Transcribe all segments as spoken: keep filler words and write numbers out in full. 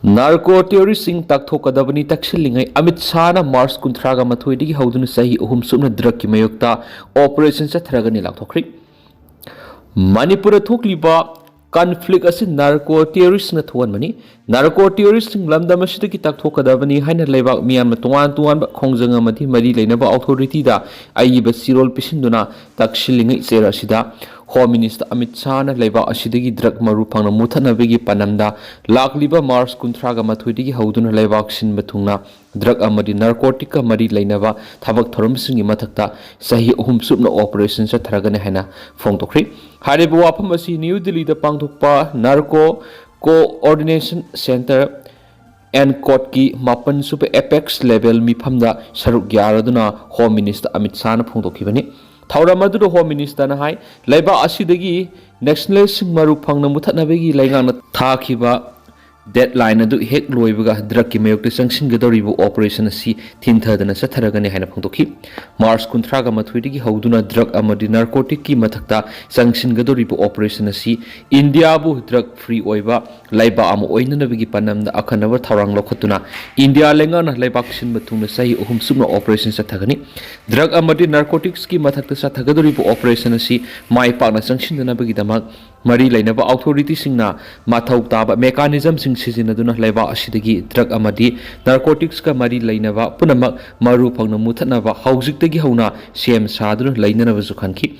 Narco ꯇꯦꯔꯣꯔꯤꯁꯁꯤꯡ ꯇꯥꯛꯊꯣꯛꯀꯗꯕꯅꯤ ꯇꯛꯁꯤꯜꯂꯤꯉꯩ Amit ꯁꯥꯍꯅ March ꯀꯨꯟꯊ꯭ꯔꯥꯒ ꯃꯥꯊꯣꯏꯗꯒꯤ ꯍꯧꯗꯨꯅ ꯆꯍꯤ ꯑꯍꯨꯝ ꯁꯨꯞꯅ ꯗ꯭ꯔꯒꯀꯤ ꯃꯥꯌꯣꯛꯇ ꯑꯣꯄꯔꯦꯁꯟ ꯆꯠꯊꯔꯒꯅꯤ ꯂꯥꯎꯊꯣꯛꯈ꯭ꯔꯤ꯫ ꯃꯅꯤꯄꯨꯔꯗ ꯊꯣꯛꯂꯤꯕ ꯀꯟꯐ꯭ꯂꯤꯛ ꯑꯁꯤ ꯅꯥꯔꯀꯣ ꯇꯦꯔꯣꯔꯤꯁꯅ ꯊꯣꯛꯍꯟꯕꯅꯤ꯫ ꯅꯥꯔꯀꯣ ꯇꯦꯔꯣꯔꯤꯁꯁꯤꯡ ꯂꯝꯗꯝ ꯑꯁꯤꯗꯒꯤ ꯇꯥꯛꯊꯣꯛꯀꯗꯕꯅꯤ ꯍꯥꯏꯅ ꯂꯩꯕꯥꯛ ꯃꯤꯌꯥꯝꯅ ꯇꯣꯉꯥꯟ ꯇꯣꯉꯥꯟꯕ ꯈꯣꯡꯖꯪ ꯑꯃꯗꯤ ꯃꯔꯤ ꯂꯩꯅꯕ ꯑꯣꯊꯣꯔꯤꯇꯤꯗ ꯑꯏꯕ ꯆꯦꯔꯣꯜ ꯄꯤꯁꯤꯟꯗꯨꯅ ꯇꯛꯁꯤꯜꯂꯤꯉꯩ ꯆꯦꯔ ꯑꯁꯤꯗ ꯍꯣꯝ ꯃꯤꯅꯤꯁꯇꯔ ꯑꯃꯤꯠ ꯁꯥꯍꯅ ꯂꯩꯕꯥꯛ ꯑꯁꯤꯗꯒꯤ ꯗ꯭ꯔꯒ ꯃꯔꯨ ꯐꯪꯅ ꯃꯨꯊꯠꯅꯕꯒꯤ ꯄꯥꯟꯗꯝꯗ ꯂꯥꯛꯂꯤꯕ ꯃꯥꯔꯆ ꯀꯨꯟꯊ꯭ꯔꯥꯒ ꯃꯥꯊꯣꯏꯗꯒꯤ ꯍꯧꯗꯨꯅ ꯂꯩꯕꯥꯛ ꯁꯤꯟꯕ ꯊꯨꯡꯅ ꯗ꯭ꯔꯒ ꯑꯃꯗꯤ ꯅꯥꯔꯀꯣꯇꯤꯛꯀ ꯃꯔꯤ ꯂꯩꯅꯕ ꯊꯕꯛ ꯊꯧꯔꯝꯁꯤꯡꯒꯤ ꯃꯊꯛꯇ ꯆꯍꯤ ꯑꯍꯨꯝ ꯆꯨꯞꯅ ꯑꯣꯄꯔꯦꯁꯟ ꯆꯠꯊꯔꯒꯅꯤ ꯍꯥꯏꯅ ꯐꯣꯡꯗꯣꯛꯈ꯭ꯔꯤ꯫ ꯍꯥꯏꯔꯤꯕ ꯋꯥꯐꯝ ꯑꯁꯤ ꯅ꯭ꯌꯨ ꯗꯤꯜꯂꯤꯗ ꯄꯥꯡꯊꯣꯛꯄ ꯅꯥꯔꯀꯣ ꯀꯣꯑꯣꯔꯗꯤꯅꯦꯁꯟ ꯁꯦꯟꯇꯔ ꯑꯦꯟ ꯀꯣꯠꯀꯤ ꯃꯥꯄꯟ ꯁꯨꯕ ꯑꯦꯄꯦꯛꯁ ꯂꯦꯚꯦꯜ ꯃꯤꯐꯝꯗ ꯁꯔꯨꯛ ꯌꯥꯔꯗꯨꯅ ꯍꯣꯝ ꯃꯤꯅꯤꯁꯇꯔ ꯑꯃꯤꯠ ꯁꯥꯍꯅ ꯐꯣꯡꯗꯣꯛꯈꯤꯕꯅꯤ꯫ ꯊꯧꯔꯝ ꯑꯗꯨꯗ ꯍꯣꯝ ꯃꯤꯅꯤꯁꯇꯔꯅ ꯍꯥꯏ, ꯂꯩꯕꯥꯛ ꯑꯁꯤꯗꯒꯤ ꯅꯦꯛꯁꯅꯦꯂꯤꯁꯁꯤꯡ ꯃꯔꯨ ꯐꯪꯅ ꯃꯨꯊꯠꯅꯕꯒꯤ ꯂꯩꯉꯥꯛꯅ ꯊꯥꯈꯤꯕ ꯗꯦꯗꯂꯥꯏꯟ ꯑꯗꯨ ꯍꯦꯛ ꯂꯣꯏꯕꯒ ꯗ꯭ꯔꯒꯀꯤ ꯃꯥꯌꯣꯛꯇ ꯆꯪꯁꯤꯟꯒꯗꯧꯔꯤꯕ ꯑꯣꯄꯔꯦꯁꯟ ꯑꯁꯤ ꯊꯤꯟꯊꯗꯅ ꯆꯠꯊꯔꯒꯅꯤ ꯍꯥꯏꯅ ꯐꯣꯡꯗꯣꯛꯈꯤ꯫ ꯃꯥꯔꯆ ꯀꯨꯟꯊ꯭ꯔꯥꯒ ꯃꯥꯊꯣꯏꯗꯒꯤ ꯍꯧꯗꯨꯅ ꯗ꯭ꯔꯒ ꯑꯃꯗꯤ ꯅꯥꯔꯀꯣꯇꯤꯛꯀꯤ ꯃꯊꯛꯇ ꯆꯪꯁꯤꯟꯒꯗꯧꯔꯤꯕ ꯑꯣꯄꯔꯦꯁꯟ ꯑꯁꯤ ꯏꯟꯗꯤꯌꯥꯕꯨ ꯗ꯭ꯔꯒ ꯐ꯭ꯔꯤ ꯑꯣꯏꯕ ꯂꯩꯕꯥꯛ ꯑꯃ ꯑꯣꯏꯅꯅꯕꯒꯤ ꯄꯥꯟꯗꯝꯗ ꯑꯈꯟꯅꯕ ꯊꯧꯔꯥꯡ ꯂꯧꯈꯠꯇꯨꯅ ꯏꯟꯗꯤꯌꯥ ꯂꯩꯉꯥꯛꯅ ꯂꯩꯕꯥꯛ ꯁꯤꯟꯕ ꯊꯨꯡꯅ ꯆꯍꯤ ꯑꯍꯨꯝ ꯆꯨꯞꯅ ꯑꯣꯄꯔꯦꯁꯟ ꯆꯠꯊꯒꯅꯤ꯫ ꯗ꯭ꯔꯒ ꯑꯃꯗꯤ ꯅꯥꯔꯀꯣꯇꯤꯛꯁꯀꯤ ꯃꯊꯛꯇ ꯆꯠꯊꯒꯗꯧꯔꯤꯕ ꯑꯣꯄꯔꯦꯁꯟ ꯑꯁꯤ ꯃꯥꯏ ꯄꯥꯛꯅ ꯆꯪꯁꯤꯟꯗꯅꯕꯒꯤꯗꯃꯛ ꯃꯔꯤ ꯂꯩꯅꯕ ꯑꯣꯊꯣꯔꯤꯇꯤꯁꯤꯡꯅ ꯃꯊꯧ ꯇꯥꯕ ꯃꯦꯀꯥꯅꯤꯖꯝꯁꯤꯡ ꯁꯤꯖꯤꯟꯅꯗꯨꯅ ꯂꯩꯕꯥꯛ ꯑꯁꯤꯗꯒꯤ ꯗ꯭ꯔꯒ ꯑꯃꯗꯤ ꯅꯥꯔꯀꯣꯇꯤꯛꯁꯀ ꯃꯔꯤ ꯂꯩꯅꯕ ꯄꯨꯝꯅꯃꯛ ꯃꯔꯨ ꯐꯪꯅ ꯃꯨꯊꯠꯅꯕ ꯍꯧꯖꯤꯛꯇꯒꯤ ꯍꯧꯅ ꯁꯦꯝ ꯁꯥꯗꯨꯅ ꯂꯩꯅꯅꯕꯁꯨ ꯈꯟꯈꯤ꯫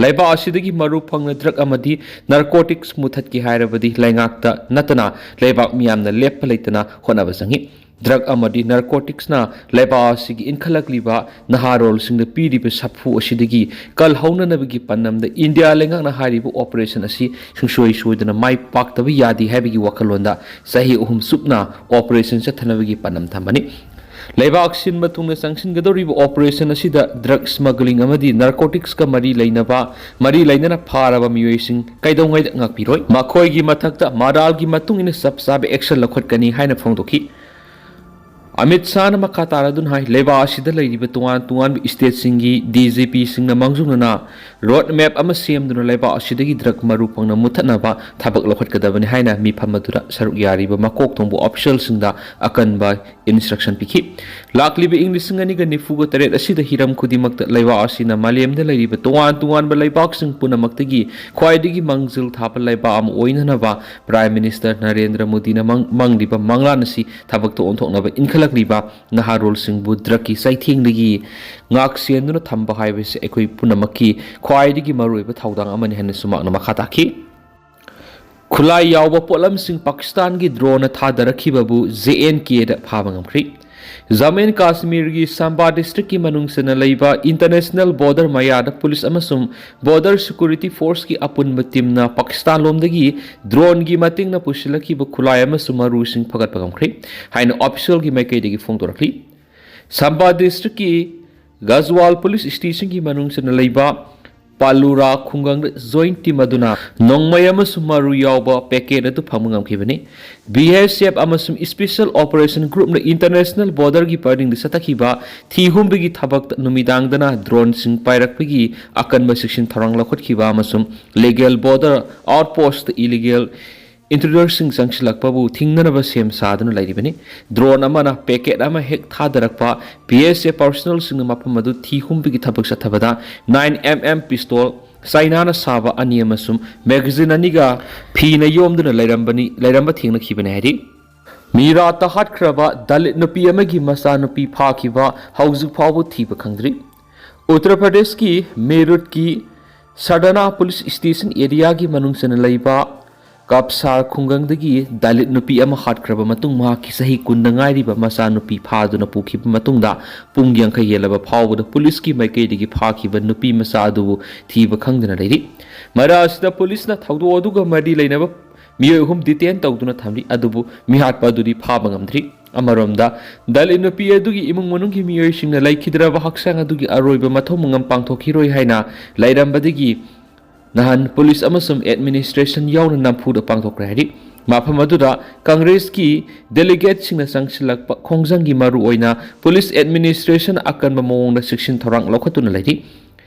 ꯂꯩꯕꯥꯛ ꯑꯁꯤꯗꯒꯤ ꯃꯔꯨ ꯐꯪꯅ ꯗ꯭ꯔꯒ ꯑꯃꯗꯤ ꯅꯥꯔꯀꯣꯇꯤꯛꯁ ꯃꯨꯊꯠꯀꯦ ꯍꯥꯏꯔꯕꯗꯤ ꯂꯩꯉꯥꯛꯇ ꯅꯠꯇꯅ ꯂꯩꯕꯥꯛ ꯃꯤꯌꯥꯝꯅ ꯂꯦꯞꯄ ꯂꯩꯇꯅ ꯍꯣꯠꯅꯕ ꯆꯪꯏ꯫ ꯗ꯭ꯔꯒ ꯑꯃꯗꯤ ꯅꯥꯔꯀꯣꯇꯤꯛꯁꯅ ꯂꯩꯕꯥꯛ ꯑꯁꯤꯒꯤ ꯏꯟꯈꯠꯂꯛꯂꯤꯕ ꯅꯍꯥꯔꯣꯜꯁꯤꯡꯗ ꯄꯤꯔꯤꯕ ꯁꯥꯐꯨ ꯑꯁꯤꯗꯒꯤ ꯀꯜꯍꯧꯅꯅꯕꯒꯤ ꯄꯥꯟꯗꯝꯗ ꯏꯟꯗꯤꯌꯥ ꯂꯩꯉꯥꯛꯅ ꯍꯥꯏꯔꯤꯕ ꯑꯣꯄꯔꯦꯁꯟ ꯑꯁꯤ ꯁꯨꯡꯁꯣꯏ ꯁꯣꯏꯗꯅ ꯃꯥꯏ ꯄꯥꯛꯇꯕ ꯌꯥꯗꯦ ꯍꯥꯏꯕꯒꯤ ꯋꯥꯈꯜꯂꯣꯟꯗ ꯆꯍꯤ ꯑꯍꯨꯝ ꯆꯨꯞꯅ ꯑꯣꯄꯔꯦꯁꯟ ꯆꯠꯊꯅꯕꯒꯤ ꯄꯥꯟꯗꯝ ꯊꯝꯕꯅꯤ꯫ ꯂꯩꯕꯥꯛ ꯁꯤꯟꯕ ꯊꯨꯡꯅ ꯆꯪꯁꯤꯟꯒꯗꯧꯔꯤꯕ ꯑꯣꯄꯔꯦꯁꯟ ꯑꯁꯤꯗ ꯗ꯭ꯔꯒ ꯁ꯭ꯃꯒ꯭ꯂꯤꯡ ꯑꯃꯗꯤ ꯅꯥꯔꯀꯣꯇꯤꯛꯁꯀ ꯃꯔꯤ ꯂꯩꯅꯕ, ꯃꯔꯤ ꯂꯩꯅꯅ ꯐꯥꯔꯕ ꯃꯤꯑꯣꯏꯁꯤꯡ ꯀꯩꯗꯧꯉꯩꯗ ꯉꯥꯛꯄꯤꯔꯣꯏ꯫ ꯃꯈꯣꯏꯒꯤ ꯃꯊꯛꯇ ꯃꯔꯥꯜꯒꯤ ꯃꯇꯨꯡ ꯏꯟꯅ ꯆꯞ ꯆꯥꯕ ꯑꯦꯛꯁꯟ ꯂꯧꯈꯠꯀꯅꯤ ꯍꯥꯏꯅ ꯐꯣꯡꯗꯣꯛꯈꯤ꯫ ꯑꯃꯤꯠ ꯁꯥꯍꯅ ꯃꯈꯥ ꯇꯥꯔꯗꯨꯅ ꯍꯥꯏ, ꯂꯩꯕꯥꯛ ꯑꯁꯤꯗ ꯂꯩꯔꯤꯕ ꯇꯣꯉꯥꯟ ꯇꯣꯉꯥꯟꯕ ꯁ꯭ꯇꯦꯠꯁꯤꯡꯒꯤ ꯗꯤ ꯖꯤ ꯄꯤꯁꯤꯡꯅ ꯃꯥꯡꯖꯧꯅꯅ ꯔꯣꯗ ꯃꯦꯞ ꯑꯃ ꯁꯦꯝꯗꯨꯅ ꯂꯩꯕꯥꯛ ꯑꯁꯤꯗꯒꯤ ꯗ꯭ꯔꯒ ꯃꯔꯨ ꯐꯪꯅ ꯃꯨꯠꯊꯠꯅꯕ ꯊꯕꯛ ꯂꯧꯈꯠꯀꯗꯕꯅꯤ ꯍꯥꯏꯅ ꯃꯤꯐꯝ ꯑꯗꯨꯗ ꯁꯔꯨꯛ ꯌꯥꯔꯤꯕ ꯃꯀꯣꯛ ꯊꯣꯡꯕ ꯑꯣꯐꯤꯁꯤꯌꯦꯜꯁꯤꯡꯗ ꯑꯀꯟꯕ ꯏꯟꯁꯇ꯭ꯔꯛꯁꯟ ꯄꯤꯈꯤ꯫ ꯂꯥꯛꯂꯤꯕ ꯏꯪ ꯂꯤꯁꯤꯡ ꯑꯅꯤꯒ ꯅꯤꯐꯨꯒ ꯇꯔꯦꯠ ꯑꯁꯤꯗ ꯍꯤꯔꯝ ꯈꯨꯗꯤꯡꯃꯛꯇ ꯂꯩꯕꯥꯛ ꯑꯁꯤꯅ ꯃꯥꯂꯦꯝꯗ ꯂꯩꯔꯤꯕ ꯇꯣꯉꯥꯟ ꯇꯣꯉꯥꯟꯕ ꯂꯩꯕꯥꯛꯁꯤꯡ ꯄꯨꯝꯅꯃꯛꯇꯒꯤ ꯈ꯭ꯋꯥꯏꯗꯒꯤ ꯃꯥꯡꯖꯤꯜ ꯊꯥꯕ ꯂꯩꯕꯥꯛ ꯑꯃ ꯑꯣꯏꯅꯅꯕ ꯄ꯭ꯔꯥꯏꯝ ꯃꯤꯅꯤꯁꯇꯔ ꯅꯔꯦꯟꯗ꯭ꯔ ꯃꯣꯗꯤꯅ ꯃꯪ-, ꯃꯪꯂꯤꯕ ꯃꯪꯂꯥꯟ ꯑꯁꯤ ꯊꯕꯛꯇ ꯑꯣꯟꯊꯣꯛꯅꯕ ꯏꯟꯈꯠꯂꯛꯂꯤꯕ ꯅꯍꯥꯔꯣꯜꯁꯤꯡꯕꯨ ꯗ꯭ꯔꯒꯀꯤ ꯆꯩꯊꯦꯡꯗꯒꯤ ꯉꯥꯛ ꯁꯦꯟꯗꯨꯅ ꯊꯝꯕ ꯍꯥꯏꯕꯁꯤ ꯑꯩꯈꯣꯏ ꯄꯨꯝꯅꯃꯛꯀꯤ ꯈ꯭ꯋꯥꯏꯗꯒꯤ ꯃꯔꯨꯑꯣꯏꯕ ꯊꯧꯗꯥꯡ ꯑꯃꯅꯤ ꯍꯥꯏꯅꯁꯨ ꯃꯍꯥꯛꯅ ꯃꯈꯥ ꯇꯥꯈꯤ꯫ ꯈꯨꯠꯂꯥꯏ ꯌꯥꯎꯕ ꯄꯣꯠꯂꯝꯁꯤꯡ ꯄꯥꯀꯤꯁꯇꯥꯟꯒꯤ ꯗ꯭ꯔꯣꯟꯅ ꯊꯥꯗꯔꯛꯈꯤꯕꯕꯨ ꯖꯦ ꯑꯦꯟ ꯀꯦꯗ ꯐꯥꯕ ꯉꯝꯈ꯭ꯔꯤ꯫ ꯖꯝꯃꯨ ꯑꯦꯟ ꯀꯥꯁꯃꯤꯔꯒꯤ ꯁꯝꯕꯥ ꯗꯤꯁꯇ꯭ꯔꯤꯛꯀꯤ ꯃꯅꯨꯡ ꯆꯟꯅ ꯂꯩꯕ ꯏꯟꯇꯔꯅꯦꯁꯅꯦꯜ ꯕꯣꯔꯗꯔ ꯃꯌꯥꯗ ꯄꯨꯂꯤꯁ ꯑꯃꯁꯨꯡ ꯕꯣꯔꯗꯔ ꯁꯦꯀ꯭ꯌꯨꯔꯤꯇꯤ ꯐꯣꯔꯁꯀꯤ ꯑꯄꯨꯟꯕ ꯇꯤꯝꯅ ꯄꯥꯀꯤꯁꯇꯥꯟ ꯂꯣꯝꯗꯒꯤ ꯗ꯭ꯔꯣꯟꯒꯤ ꯃꯇꯦꯡꯅ ꯄꯨꯁꯤꯜꯂꯛꯈꯤꯕ ꯈꯨꯠꯂꯥꯏ ꯑꯃꯁꯨꯡ ꯃꯔꯨꯁꯤꯡ ꯐꯒꯠꯄ ꯉꯝꯈ꯭ꯔꯦ ꯍꯥꯏꯅ ꯑꯣꯐꯤꯁꯤꯌꯦꯜꯒꯤ ꯃꯥꯏꯀꯩꯗꯒꯤ ꯐꯣꯡꯗꯣꯔꯛꯂꯤ꯫ ꯁꯝꯕꯥ ꯗꯤꯁꯇ꯭ꯔꯤꯛꯀꯤ ꯒꯖꯋꯥꯜ ꯄꯨꯂꯤꯁ ꯁ꯭ꯇꯦꯁꯟꯒꯤ ꯃꯅꯨꯡ ꯆꯟꯅ ꯂꯩꯕ ꯄꯥꯂꯨꯔꯥ ꯈꯨꯡꯒꯪꯗ ꯖꯣꯏꯟꯠ ꯇꯤꯝ ꯑꯗꯨꯅ ꯅꯣꯡꯃꯩ ꯑꯃꯁꯨꯡ ꯃꯔꯨ ꯌꯥꯎꯕ ꯄꯦꯀꯦꯠ ꯑꯗꯨ ꯐꯪꯕ ꯉꯝꯈꯤꯕꯅꯤ꯫ ꯕꯤ ꯑꯦꯁ ꯑꯦꯐ ꯑꯃꯁꯨꯡ ꯁ꯭ꯄꯦꯁꯤꯌꯦꯜ ꯑꯣꯄꯔꯦꯁꯟ ꯒ꯭ꯔꯨꯞꯅ ꯏꯟꯇꯔꯅꯦꯁꯅꯦꯜ ꯕꯣꯔꯗꯔꯒꯤ ꯄꯔꯤꯡꯗ ꯆꯠꯊꯈꯤꯕ ꯊꯤ ꯍꯨꯝꯕꯒꯤ ꯊꯕꯛꯇ ꯅꯨꯃꯤꯗꯥꯡꯗꯅ ꯗ꯭ꯔꯣꯟꯁꯤꯡ ꯄꯥꯏꯔꯛꯄꯒꯤ ꯑꯀꯟꯕ ꯆꯦꯛꯁꯤꯟ ꯊꯧꯔꯥꯡ ꯂꯧꯈꯠꯈꯤꯕ ꯑꯃꯁꯨꯡ ꯂꯤꯒꯦꯜ ꯕꯣꯔꯗꯔ ꯑꯥꯎꯠꯄꯣꯁꯇ ꯏꯂꯤꯒꯦꯜ ꯏꯟꯇ꯭ꯔꯨꯗꯔꯁꯤꯡ ꯆꯪꯁꯤꯜꯂꯛꯄꯕꯨ ꯊꯤꯡꯅꯅꯕ ꯁꯦꯝ ꯁꯥꯗꯨꯅ ꯂꯩꯔꯤꯕꯅꯤ꯫ ꯗ꯭ꯔꯣꯟ ꯑꯃꯅ ꯄꯦꯀꯦꯠ ꯑꯃ ꯍꯦꯛ ꯊꯥꯗꯔꯛꯄ ꯕꯤ ꯑꯦꯁ ꯑꯦꯐ ꯄꯥꯔꯁꯣꯅꯦꯜꯁꯤꯡꯅ ꯃꯐꯝ ꯑꯗꯨ ꯊꯤ ꯍꯨꯝꯕꯒꯤ ꯊꯕꯛ ꯆꯠꯊꯕꯗ ꯅꯥꯏꯟ ꯑꯦꯝ ꯑꯦꯝ ꯄꯤꯁꯇꯣꯜ, ꯆꯥꯏꯅꯥꯅ ꯁꯥꯕ ꯑꯅꯤ ꯑꯃꯁꯨꯡ ꯃꯦꯒꯥꯖꯤꯟ ꯑꯅꯤꯒ ꯐꯤꯅ ꯌꯣꯝꯗꯨꯅ ꯂꯩꯔꯝꯕꯅꯤ, ꯂꯩꯔꯝꯕ ꯊꯦꯡꯅꯈꯤꯕꯅꯤ ꯍꯥꯏꯔꯤ꯫ ꯃꯤꯔꯥꯠꯇ ꯍꯥꯠꯈ꯭ꯔꯕ ꯗꯂꯤꯠ ꯅꯨꯄꯤ ꯑꯃꯒꯤ ꯃꯆꯥꯅꯨꯄꯤ ꯐꯥꯈꯤꯕ ꯍꯧꯖꯤꯛ ꯐꯥꯎꯕ ꯊꯤꯕ ꯈꯪꯗ꯭ꯔꯤ꯫ ꯎꯠꯇꯔ ꯄ꯭ꯔꯗꯦꯁꯀꯤ ꯃꯦꯔꯨꯠꯀꯤ ꯁꯗꯅꯥ ꯄꯨꯂꯤꯁ ꯁ꯭ꯇꯦꯁꯟ ꯑꯦꯔꯤꯌꯥꯒꯤ ꯃꯅꯨꯡ ꯆꯟꯅ ꯂꯩꯕ ꯀꯞꯁꯥꯔ ꯈꯨꯡꯒꯪꯗꯒꯤ ꯗꯂꯤꯠ ꯅꯨꯄꯤ ꯑꯃ ꯍꯥꯠꯈ꯭ꯔꯕ ꯃꯇꯨꯡ ꯃꯍꯥꯛꯀꯤ ꯆꯍꯤ ꯀꯨꯟꯗ ꯉꯥꯏꯔꯤꯕ ꯃꯆꯥꯅꯨꯄꯤ ꯐꯥꯗꯨꯅ ꯄꯨꯈꯤꯕ ꯃꯇꯨꯡꯗ ꯄꯨꯡ ꯌꯥꯡꯈꯩ ꯍꯦꯜꯂꯕ ꯐꯥꯎꯕꯗ ꯄꯨꯂꯤꯁꯀꯤ ꯃꯥꯏꯀꯩꯗꯒꯤ ꯐꯥꯈꯤꯕ ꯅꯨꯄꯤ ꯃꯆꯥ ꯑꯗꯨꯕꯨ ꯊꯤꯕ ꯈꯪꯗꯅ ꯂꯩꯔꯤ꯫ ꯃꯔꯛ ꯑꯁꯤꯗ ꯄꯨꯂꯤꯁꯅ ꯊꯧꯗꯣꯛ ꯑꯗꯨꯒ ꯃꯔꯤ ꯂꯩꯅꯕ ꯃꯤꯑꯣꯏ ꯑꯍꯨꯝ ꯗꯤꯇꯦꯟ ꯇꯧꯗꯨꯅ ꯊꯝꯂꯤ, ꯑꯗꯨꯕꯨ ꯃꯤꯍꯥꯠꯄ ꯑꯗꯨꯗꯤ ꯐꯥꯕ ꯉꯝꯗ꯭ꯔꯤ꯫ ꯑꯃꯔꯣꯝꯗ, ꯗꯂꯤꯠ ꯅꯨꯄꯤ ꯑꯗꯨꯒꯤ ꯏꯃꯨꯡ ꯃꯅꯨꯡꯒꯤ ꯃꯤꯑꯣꯏꯁꯤꯡꯅ ꯂꯩꯈꯤꯗ꯭ꯔꯕ ꯍꯛꯆꯥꯡ ꯑꯗꯨꯒꯤ ꯑꯔꯣꯏꯕ ꯃꯊꯧ ꯃꯉꯝ ꯄꯥꯡꯊꯣꯛꯈꯤꯔꯣꯏ ꯍꯥꯏꯅ ꯂꯩꯔꯝꯕꯗꯒꯤ ꯅꯍꯥꯟ ꯄꯨꯂꯤꯁ ꯑꯃꯁꯨꯡ ꯑꯦꯗꯃꯤꯅꯤꯁꯇ꯭ꯔꯦꯁꯟ ꯌꯥꯎꯅ ꯅꯝꯐꯨꯗ ꯄꯥꯡꯊꯣꯛꯈ꯭ꯔꯦ ꯍꯥꯏꯔꯤ꯫ ꯃꯐꯝ ꯑꯗꯨꯗ ꯀꯪꯒ꯭ꯔꯦꯁꯀꯤ ꯗꯦꯂꯤꯒꯦꯠꯁꯤꯡꯅ ꯆꯪꯁꯤꯜꯂꯛꯄ ꯈꯣꯡꯖꯪꯒꯤ ꯃꯔꯨꯑꯣꯏꯅ ꯄꯨꯂꯤꯁ ꯑꯦꯗꯃꯤꯅꯤꯁꯇ꯭ꯔꯦꯁꯟ ꯑꯀꯟꯕ ꯃꯑꯣꯡꯗ ꯆꯦꯛꯁꯤꯟ ꯊꯧꯔꯥꯡ ꯂꯧꯈꯠꯇꯨꯅ ꯂꯩꯔꯤ꯫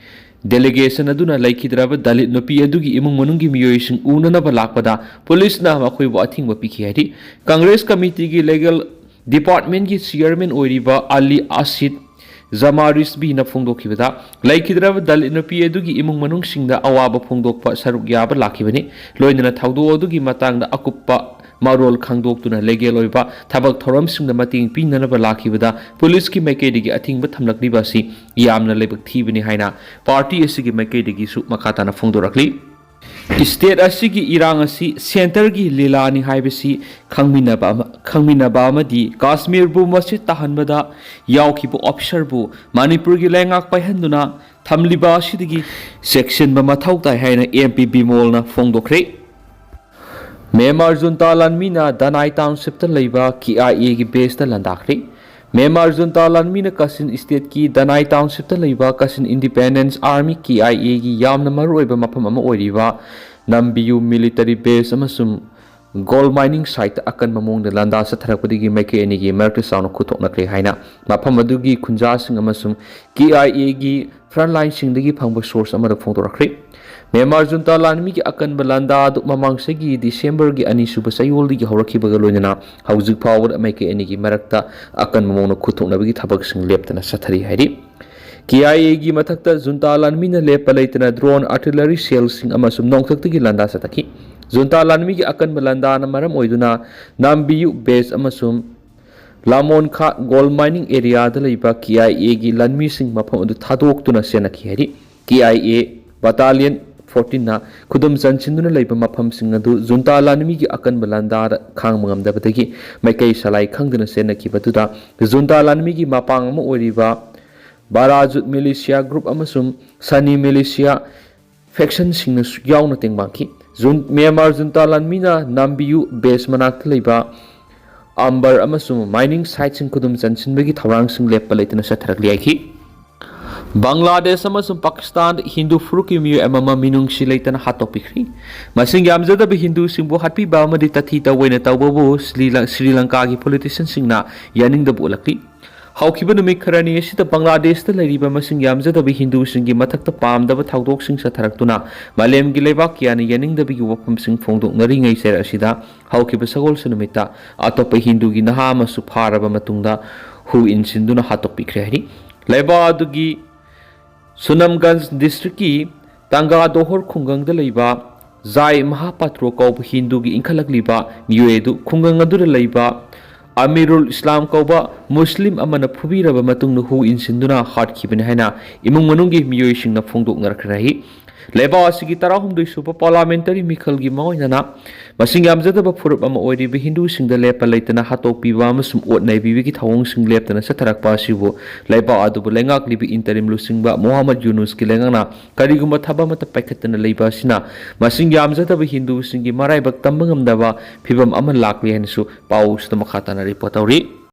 ꯗꯦꯂꯤꯒꯦꯁꯟ ꯑꯗꯨꯅ ꯂꯩꯈꯤꯗ꯭ꯔꯕ ꯗꯂꯤꯠ ꯅꯨꯄꯤ ꯑꯗꯨꯒꯤ ꯏꯃꯨꯡ ꯃꯅꯨꯡꯒꯤ ꯃꯤꯑꯣꯏꯁꯤꯡ ꯎꯅꯅꯕ ꯂꯥꯛꯄꯗ ꯄꯨꯂꯤꯁꯅ ꯃꯈꯣꯏꯕꯨ ꯑꯊꯤꯡꯕ ꯄꯤꯈꯤ ꯍꯥꯏꯔꯤ꯫ ꯀꯪꯒ꯭ꯔꯦꯁ ꯀꯃꯤꯇꯤꯒꯤ ꯂꯤꯒꯦꯜ ꯗꯤꯄꯥꯔꯠꯃꯦꯟꯒꯤ ꯆꯤꯌꯔꯃꯦꯟ ꯑꯣꯏꯔꯤꯕ ꯑꯂꯤ ꯑꯁꯤꯗ ꯖꯃꯥ ꯔꯤꯁꯕꯤꯅ ꯐꯣꯡꯗꯣꯛꯈꯤꯕꯗ, ꯂꯩꯈꯤꯗ꯭ꯔꯕ ꯗꯂꯤꯠ ꯅꯨꯄꯤ ꯑꯗꯨꯒꯤ ꯏꯃꯨꯡ ꯃꯅꯨꯡꯁꯤꯡꯗ ꯑꯋꯥꯕ ꯐꯣꯡꯗꯣꯛꯄ ꯁꯔꯨꯛ ꯌꯥꯕ ꯂꯥꯛꯈꯤꯕꯅꯤ꯫ ꯂꯣꯏꯅꯅ ꯊꯧꯗꯣꯛ ꯑꯗꯨꯒꯤ ꯃꯇꯥꯡꯗ ꯑꯀꯨꯞꯄ ꯃꯔꯣꯜ ꯈꯪꯗꯣꯛꯇꯨꯅ ꯂꯤꯒꯦꯜ ꯑꯣꯏꯕ ꯊꯕꯛ ꯊꯧꯔꯝꯁꯤꯡꯗ ꯃꯇꯦꯡ ꯄꯤꯅꯅꯕ ꯂꯥꯛꯈꯤꯕꯗ ꯄꯨꯂꯤꯁꯀꯤ ꯃꯥꯏꯀꯩꯗꯒꯤ ꯑꯊꯤꯡꯕ ꯊꯝꯂꯛꯂꯤꯕ ꯑꯁꯤ ꯌꯥꯝꯅ ꯂꯥꯏꯕꯛ ꯊꯤꯕꯅꯤ ꯍꯥꯏꯅ ꯄꯥꯔꯇꯤ ꯑꯁꯤꯒꯤ ꯃꯥꯏꯀꯩꯗꯒꯤꯁꯨ ꯃꯈꯥ ꯇꯥꯅ ꯐꯣꯡꯗꯣꯔꯛꯂꯤ꯫ ꯁ꯭ꯇꯦꯠ ꯑꯁꯤꯒꯤ ꯏꯔꯥꯡ ꯑꯁꯤ ꯁꯦꯟꯇꯔꯒꯤ ꯂꯤꯂꯥꯅꯤ ꯍꯥꯏꯕꯁꯤ ꯈꯪꯃꯤꯟꯅꯕ ꯑꯃ, ꯈꯪꯃꯤꯟꯅꯕ ꯑꯃꯗꯤ ꯀꯥꯁꯃꯤꯔꯕꯨ ꯃꯁꯤꯠ ꯇꯥꯍꯟꯕꯗ ꯌꯥꯎꯈꯤꯕ ꯑꯣꯐꯤꯁꯔꯕꯨ ꯃꯅꯤꯄꯨꯔꯒꯤ ꯂꯩꯉꯥꯛ ꯄꯥꯏꯍꯟꯗꯨꯅ ꯊꯝꯂꯤꯕ ꯑꯁꯤꯗꯒꯤ ꯆꯦꯛꯁꯤꯟꯕ ꯃꯊꯧ ꯇꯥꯏ ꯍꯥꯏꯅ ꯑꯦꯝ ꯄꯤ ꯕꯤꯃꯣꯜꯅ ꯐꯣꯡꯗꯣꯛꯈ꯭ꯔꯦ꯫ ꯃ꯭ꯌꯥꯟꯃꯥꯔ ꯖꯨꯟꯇꯥ ꯂꯥꯟꯃꯤꯅ ꯗꯅꯥꯏ ꯇꯥꯎꯟꯁꯤꯞꯇ ꯂꯩꯕ ꯀꯦ ꯑꯥꯏ ꯑꯦꯒꯤ ꯕꯦꯁꯇ ꯂꯥꯟꯗꯥꯈ꯭ꯔꯦ꯫ ꯃ꯭ꯌꯥꯟꯃꯥꯔ ꯖꯨꯟꯇꯥ ꯂꯥꯟꯃꯤꯅ ꯀꯥꯆꯤꯟ ꯁ꯭ꯇꯦꯠꯀꯤ ꯗꯅꯥꯏ ꯇꯥꯎꯟꯁꯤꯞꯇ ꯂꯩꯕ ꯀꯥꯆꯤꯟ ꯏꯟꯗꯤꯄꯦꯟꯗꯦꯟꯁ ꯑꯥꯔꯃꯤ, ꯀꯦ ꯑꯥꯏ ꯑꯦꯒꯤ ꯌꯥꯝꯅ ꯃꯔꯨꯑꯣꯏꯕ ꯃꯐꯝ ꯑꯃ ꯑꯣꯏꯔꯤꯕ ꯅꯝꯕꯤꯌꯨ ꯃꯤꯂꯤꯇꯔꯤ ꯕꯦꯁ ꯑꯃꯁꯨꯡ ꯒꯣꯜ ꯃꯥꯏꯅꯤꯡ ꯁꯥꯏꯠꯇ ꯑꯀꯟꯕ ꯃꯑꯣꯡꯗ ꯂꯥꯟꯗꯥ ꯆꯠꯊꯔꯛꯄꯗꯒꯤ ꯃꯥꯏꯀꯩ ꯑꯅꯤꯒꯤ ꯃꯔꯛꯇ ꯆꯥꯎꯅ ꯈꯨꯠꯊꯣꯛꯅꯈ꯭ꯔꯦ ꯍꯥꯏꯅ ꯃꯐꯝ ꯑꯗꯨꯒꯤ ꯈꯨꯟꯖꯥꯁꯤꯡ ꯑꯃꯁꯨꯡ ꯀꯦ ꯑꯥꯏ ꯑꯦꯒꯤ ꯐ꯭ꯔꯟꯂꯥꯏꯟꯁꯤꯡꯗꯒꯤ ꯐꯪꯕ ꯁꯣꯔꯁ ꯑꯃꯗ ꯐꯣꯡꯗꯣꯔꯛꯈ꯭ꯔꯦ꯫ ꯃ꯭ꯌꯥꯟꯃꯥꯔ ꯖꯨꯟꯇꯥ ꯂꯥꯟꯃꯤꯒꯤ ꯑꯀꯟꯕ ꯂꯥꯟꯗꯥ ꯑꯗꯨ ꯃꯃꯥꯡ ꯆꯍꯤꯒꯤ ꯗꯤꯁꯦꯝꯕꯔꯒꯤ ꯑꯅꯤꯁꯨꯕ ꯆꯌꯣꯜꯗꯒꯤ ꯍꯧꯔꯛꯈꯤꯕꯒ ꯂꯣꯏꯅꯅ ꯍꯧꯖꯤꯛ ꯐꯥꯎꯕꯗ ꯃꯥꯏꯀꯩ ꯑꯅꯤꯒꯤ ꯃꯔꯛꯇ ꯑꯀꯟꯕ ꯃꯑꯣꯡꯗ ꯈꯨꯠꯊꯣꯛꯅꯕꯒꯤ ꯊꯕꯛꯁꯤꯡ ꯂꯦꯞꯇꯅ ꯆꯠꯊꯔꯤ ꯍꯥꯏꯔꯤ꯫ ꯀꯦ ꯑꯥꯏ ꯑꯦꯒꯤ ꯃꯊꯛꯇ ꯖꯨꯟꯇꯥ ꯂꯥꯟꯃꯤꯅ ꯂꯦꯞꯄ ꯂꯩꯇꯅ ꯗ꯭ꯔꯣꯟ, ꯑꯥꯔꯇꯤꯂꯔꯤ ꯁꯦꯜꯁꯤꯡ ꯑꯃꯁꯨꯡ ꯅꯣꯡꯊꯛꯇꯒꯤ ꯂꯥꯟꯗꯥ ꯆꯠꯊꯈꯤ꯫ ꯖꯨꯟꯇꯥ ꯂꯥꯟꯃꯤꯒꯤ ꯑꯀꯟꯕ ꯂꯥꯟꯗꯥꯅ ꯃꯔꯝ ꯑꯣꯏꯗꯨꯅ ꯅꯥꯝꯕꯤꯌꯨ ꯕꯦꯁ ꯑꯃꯁꯨꯡ ꯂꯥꯃꯣꯟꯈꯥ ꯒꯣꯜ ꯃꯥꯏꯅꯤꯡ ꯑꯦꯔꯤꯌꯥꯗ ꯂꯩꯕ ꯀꯦ ꯑꯥꯏ ꯑꯦꯒꯤ ꯂꯥꯟꯃꯤꯁꯤꯡ ꯃꯐꯝ ꯑꯗꯨ ꯊꯥꯗꯣꯛꯇꯨꯅ ꯆꯦꯟꯅꯈꯤ ꯍꯥꯏꯔꯤ꯫ ꯀꯦ ꯑꯥꯏ ꯑꯦ ꯕꯇꯥꯂꯤꯌꯟ ꯐꯣꯔꯇꯤꯟꯅ ꯈꯨꯗꯨꯝ ꯆꯟꯁꯤꯟꯗꯨꯅ ꯂꯩꯕ ꯃꯐꯝꯁꯤꯡ ꯑꯗꯨ ꯖꯨꯟꯇꯥ ꯂꯥꯟꯃꯤꯒꯤ ꯑꯀꯟꯕ ꯂꯥꯟꯗꯥꯗ ꯈꯥꯡꯕ ꯉꯝꯗꯕꯗꯒꯤ ꯃꯥꯏꯀꯩ ꯁꯂꯥꯏ ꯈꯪꯗꯅ ꯆꯦꯟꯅꯈꯤꯕꯗꯨꯗ ꯖꯨꯟꯇꯥ ꯂꯥꯟꯃꯤꯒꯤ ꯃꯄꯥꯡ ꯑꯃ ꯑꯣꯏꯔꯤꯕ ꯕꯥꯔꯥꯖꯨꯠ ꯃꯤꯂꯤꯁꯤꯌꯥ ꯒ꯭ꯔꯨꯞ ꯑꯃꯁꯨꯡ ꯁꯅꯤ ꯃꯤꯂꯤꯁꯤꯌꯥ ꯐꯦꯛꯁꯟꯁꯤꯡꯅꯁꯨ ꯌꯥꯎꯅ ꯇꯦꯡꯕꯥꯡꯈꯤ꯫ ꯖꯨꯟ-, ꯃ꯭ꯌꯥꯟꯃꯥꯔ ꯖꯨꯟꯇꯥ ꯂꯥꯟꯃꯤꯅ ꯅꯥꯝꯕꯤꯌꯨ ꯕꯦꯁ ꯃꯅꯥꯛꯇ ꯂꯩꯕ ꯑꯝꯕꯔ ꯑꯃꯁꯨꯡ ꯃꯥꯏꯅꯤꯡ ꯁꯥꯏꯠꯁꯤꯡ ꯈꯨꯗꯨꯝ ꯆꯟꯁꯤꯟꯕꯒꯤ ꯊꯧꯔꯥꯡꯁꯤꯡ ꯂꯦꯞꯄ ꯂꯩꯇꯅ ꯆꯠꯊꯔꯛꯂꯤ ꯍꯥꯏꯈꯤ꯫ ꯕꯪꯒ꯭ꯂꯥꯗꯦꯁ ꯑꯃꯁꯨꯡ ꯄꯥꯀꯤꯁꯇꯥꯟꯗ ꯍꯤꯟꯗꯨ ꯐꯨꯔꯨꯞꯀꯤ ꯃꯤꯑꯣꯏ ꯑꯃꯃꯝ ꯃꯤꯅꯨꯡꯁꯤ ꯂꯩꯇꯅ ꯍꯥꯠꯇꯣꯛꯄꯤꯈ꯭ꯔꯤ꯫ ꯃꯁꯤꯡ ꯌꯥꯝꯖꯗꯕ ꯍꯤꯟꯗꯨꯁꯤꯡꯕꯨ ꯍꯥꯠꯄꯤꯕ ꯑꯃꯗꯤ ꯇꯥꯊꯤ ꯇꯥꯑꯣꯏꯅ ꯇꯧꯕꯕꯨ ꯁ꯭ꯔꯤ ꯂꯪ-, ꯁ꯭ꯔꯤ ꯂꯪꯀꯥꯒꯤ ꯄꯣꯂꯤꯇꯤꯁꯤꯌꯟꯁꯤꯡꯅ ꯌꯥꯅꯤꯡꯗꯕ ꯎꯠꯂꯛꯂꯤ꯫ ꯍꯧꯈꯤꯕ ꯅꯨꯃꯤꯠ ꯈꯔꯅꯤ ꯑꯁꯤꯗ ꯕꯪꯒ꯭ꯂꯥꯗꯦꯁꯇ ꯂꯩꯔꯤꯕ ꯃꯁꯤꯡ ꯌꯥꯝꯖꯗꯕ ꯍꯤꯟꯗꯨꯁꯤꯡꯒꯤ ꯃꯊꯛꯇ ꯄꯥꯝꯗꯕ ꯊꯧꯗꯣꯛꯁꯤꯡ ꯆꯠꯊꯔꯛꯇꯨꯅ ꯃꯥꯂꯦꯝꯒꯤ ꯂꯩꯕꯥꯛ ꯀꯌꯥꯅ ꯌꯥꯅꯤꯡꯗꯕꯒꯤ ꯋꯥꯐꯝꯁꯤꯡ ꯐꯣꯡꯗꯣꯛꯅꯔꯤꯉꯩ ꯆꯩꯔꯛ ꯑꯁꯤꯗ ꯍꯧꯈꯤꯕ ꯁꯒꯣꯜꯁꯦꯟ ꯅꯨꯃꯤꯠꯇ ꯑꯇꯣꯞꯄ ꯍꯤꯟꯗꯨꯒꯤ ꯅꯍꯥ ꯑꯃꯁꯨ ꯐꯥꯔꯕ ꯃꯇꯨꯡꯗ ꯍꯨ ꯏꯟꯁꯤꯟꯗꯨꯅ ꯍꯥꯠꯇꯣꯛꯄꯤꯈ꯭ꯔꯦ ꯍꯥꯏꯔꯤ꯫ ꯂꯩꯕꯥꯛ ꯑꯗꯨꯒꯤ ꯁꯨꯅꯝꯒꯟꯖ ꯗꯤꯁꯇ꯭ꯔꯤꯛꯀꯤ ꯇꯥꯡꯒꯥꯗꯣꯍꯣꯔ ꯈꯨꯡꯒꯪꯗ ꯂꯩꯕ ꯖꯥꯏ ꯃꯍꯥꯄꯥꯇ꯭ꯔꯣ ꯀꯧꯕ ꯍꯤꯟꯗꯨꯒꯤ ꯏꯟꯈꯠꯂꯛꯂꯤꯕ ꯃꯤꯑꯣꯏ ꯑꯗꯨ ꯈꯨꯡꯒꯪ ꯑꯗꯨꯗ ꯂꯩꯕ ꯑꯃꯤꯔꯨꯜ ꯏꯁꯂꯥꯝ ꯀꯧꯕ ꯃꯨꯁꯂꯤꯝ ꯑꯃꯅ ꯐꯨꯕꯤꯔꯕ ꯃꯇꯨꯡꯗ ꯍꯨ ꯏꯟꯁꯤꯟꯗꯨꯅ ꯍꯥꯠꯈꯤꯕꯅꯤ ꯍꯥꯏꯅ ꯏꯃꯨꯡ ꯃꯅꯨꯡꯒꯤ ꯃꯤꯑꯣꯏꯁꯤꯡꯅ ꯐꯣꯡꯗꯣꯛꯅꯔꯛꯈ꯭ꯔꯦ꯫ ꯂꯩꯕꯥꯛ ꯑꯁꯤꯒꯤ ꯇꯔꯥꯍꯨꯝꯗꯣꯏ ꯁꯨꯕ ꯄꯥꯔꯂꯥꯃꯦꯟꯇꯔꯤ ꯃꯤꯈꯜꯒꯤ ꯃꯥꯑꯣꯏꯅꯅ ꯃꯁꯤꯡ ꯌꯥꯝꯖꯗꯕ ꯐꯨꯔꯨꯞ ꯑꯃ ꯑꯣꯏꯔꯤꯕ ꯍꯤꯟꯗꯨꯁꯤꯡꯗ ꯂꯦꯞꯄ ꯂꯩꯇꯅ ꯍꯥꯠꯇꯣꯛꯄꯤꯕ ꯑꯃꯁꯨꯡ ꯑꯣꯠ ꯅꯩꯕꯤꯕꯒꯤ ꯊꯧꯑꯣꯡꯁꯤꯡ ꯂꯦꯞꯇꯅ ꯆꯠꯊꯔꯛꯄ ꯑꯁꯤꯕꯨ ꯂꯩꯕꯥꯛ ꯑꯗꯨꯕꯨ ꯂꯩꯉꯥꯛꯂꯤꯕ ꯏꯟꯇꯔꯤꯝ ꯂꯨꯆꯤꯡꯕ ꯃꯣꯍꯝꯃꯗ ꯌꯨꯅꯨꯁꯀꯤ ꯂꯩꯉꯥꯛꯅ ꯀꯔꯤꯒꯨꯝꯕ ꯊꯕꯛ ꯑꯃꯠꯇ ꯄꯥꯏꯈꯠꯇꯅ ꯂꯩꯕ ꯑꯁꯤꯅ ꯃꯁꯤꯡ ꯌꯥꯝꯖꯗꯕ ꯍꯤꯟꯗꯨꯁꯤꯡꯒꯤ ꯃꯔꯥꯏꯕꯛ ꯇꯝꯕ ꯉꯝꯗꯕ ꯐꯤꯕꯝ ꯑꯃ ꯂꯥꯛꯂꯦ ꯍꯥꯏꯅꯁꯨ ꯄꯥꯎꯁꯤꯗ ꯃꯈꯥ ꯇꯥꯅ ꯔꯤꯄꯣꯔꯠ ꯇꯧꯔꯤ꯫